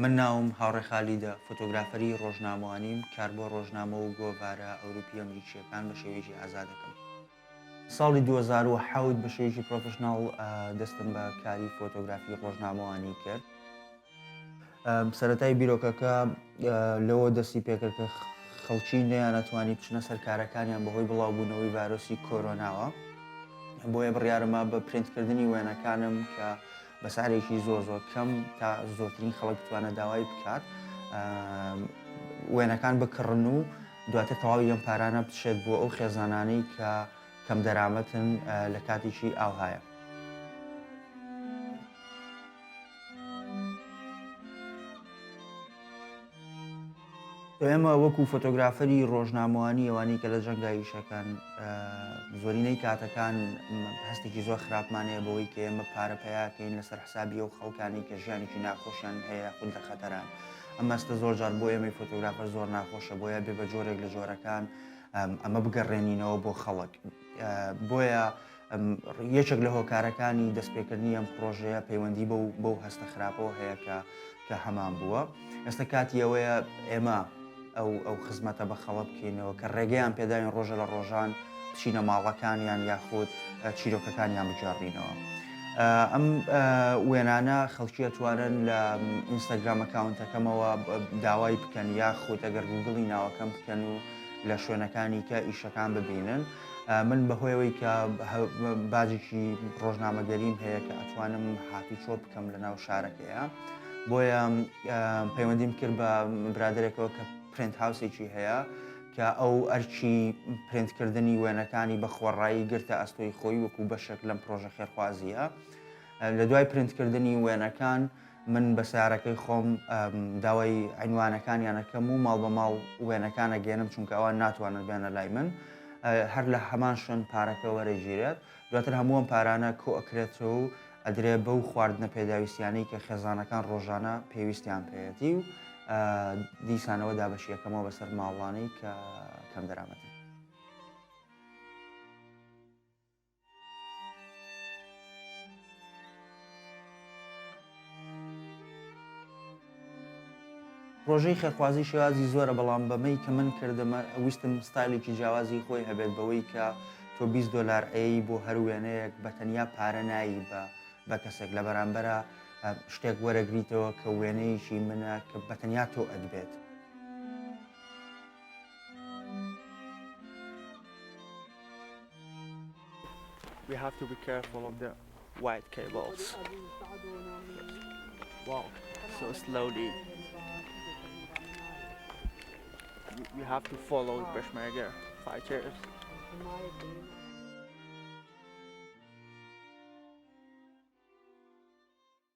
من ناوم هاوڕێ خالیدە، فۆتۆگرافەری ڕۆژنامەوانیم، کار بۆ ڕۆژنامە و گۆڤارە ئەوروپی ئەمریکییەکان بە شێوەیەکی ئازاد دەکەم. ساڵی 2007 بە شێوەیەکی professional دەستم بە کاری فۆتۆگرافی ڕۆژنامەوانی کرد. سەرەتای بیرۆکەکە لەوە دەستی پێکرد کە خەڵکی نەیانەتوانی بچنە سەر کارەکانیان بەهۆی بڵاوبوونەوەی ڤایرۆسی کۆرۆناوە، بۆیە بڕیارما بە پرینتکردنی وێنەکانم کە بە سعرێکی زۆر زۆر کەم تا زۆرترین خەڵک بتوانێت داوای بکات وێنەکان بکڕن و دواتر تەواوی ئەم پارانە بچێت بۆ ئەو خێزانانەی کە کەم دەرامەتن لە کاتێکی ئاوهایە. ئێمە وەکو فۆتۆگرافەری ڕۆژنامەوانی ئەوانەی کە لە جەنگا ئیشەکەن زۆرینەی کاتەکان هەستێکی زۆر خراپمان هەیە بەوەی کە ئێمە پارە پەیاکەین لەسەر حسابی ئەو خەڵکانی کە ژیانێکی ناخۆشیان هەیە خود لە خەتەران ئەم هەستە زۆر جار بۆ ئێمەی فۆتۆگرافەر زۆر ناخۆشە بۆیە بێ بە جۆرێک لە جۆرەکان ئەمە بگەڕێنینەوە بۆ خەڵک بۆیە یەکێک لە هۆکارەکانی دەستپێکردنی ئەم پڕۆژەیە پەیوەندی بەو بەو هەستە خراپەوە هەیە کە کە هەمان بووە. ئێستا کاتی ئەوەیە ئێمە ئەو ئەو خزمەتە بە خەڵک بکەینەوە کە ڕێگەیان پێداوین ڕۆژە لە ڕۆژان بچینە ماڵەکانیان یاخود چیرۆکەکانیان بگێڕینەوە. ئەم وێنانە خەڵکی ئەتوانن لە ئینستاگرام account ەکەمەوە داوای بکەن یاخود ئەگەر گوگڵی ناوەکەم بکەن و لە شوێنەکانی کە ئیشەکان ببینن. من بەهۆی ئەوەی کە باجێکی ڕۆژنامەگەریم هەیە کە ئەتوانم هاتوچۆ بکەم لە ناو شارەکەیە بۆیە پەیوەندیم کرد بە برادێکەوە کە print house ێکی هەیە کە ئەو ئەرکی پرینتکردنی وێنەکانی بە خۆڕایی گرتە ئەستۆی خۆی وەکو بەشێک لەم پرۆژە خێرخوازیە لە دوای پرینتکردنی وێنەکان من بە سەیارەکەی خۆم داوای عینوانەکانیان ئەکەم و ماڵ بە ماڵ وێنەکان ئەگەێنم چونکە ئەوان ناتوانن بێنە لای من هەر لە هەمان شوێن پارەکە وەرەگیرێت دواتر هەموو ئەم پارانە کۆ ئەکرێتەوە و ئەدرێ بەو خواردنە پێداویستیانەی کە خێزانەکان ڕۆژانە پێویستیان پێیەتی و دیسانەوە دابەشیەکەمەوە بەسەر ماڵانەی کە کەم دەرامەتن. پرۆژەی خێرخوازی شێوازی زۆرە بەڵام بەمەی کە من کردمە ویستم ستایلێکی جیاوازی خۆی هەبێت بەوەی کە تۆ 20 دۆلار ئەی بۆ هەر وێنەیەک بە تەنیا پارە نایی بە بە کەسێک لە بەرامبەرە شتێک وەرەگریتەوە کە وێنەیەکی منە کە بە تەنیا تۆ ئەتبێت. We have to be careful of the white cables. Walk so slowly. We have to follow the Peshmerga fighters.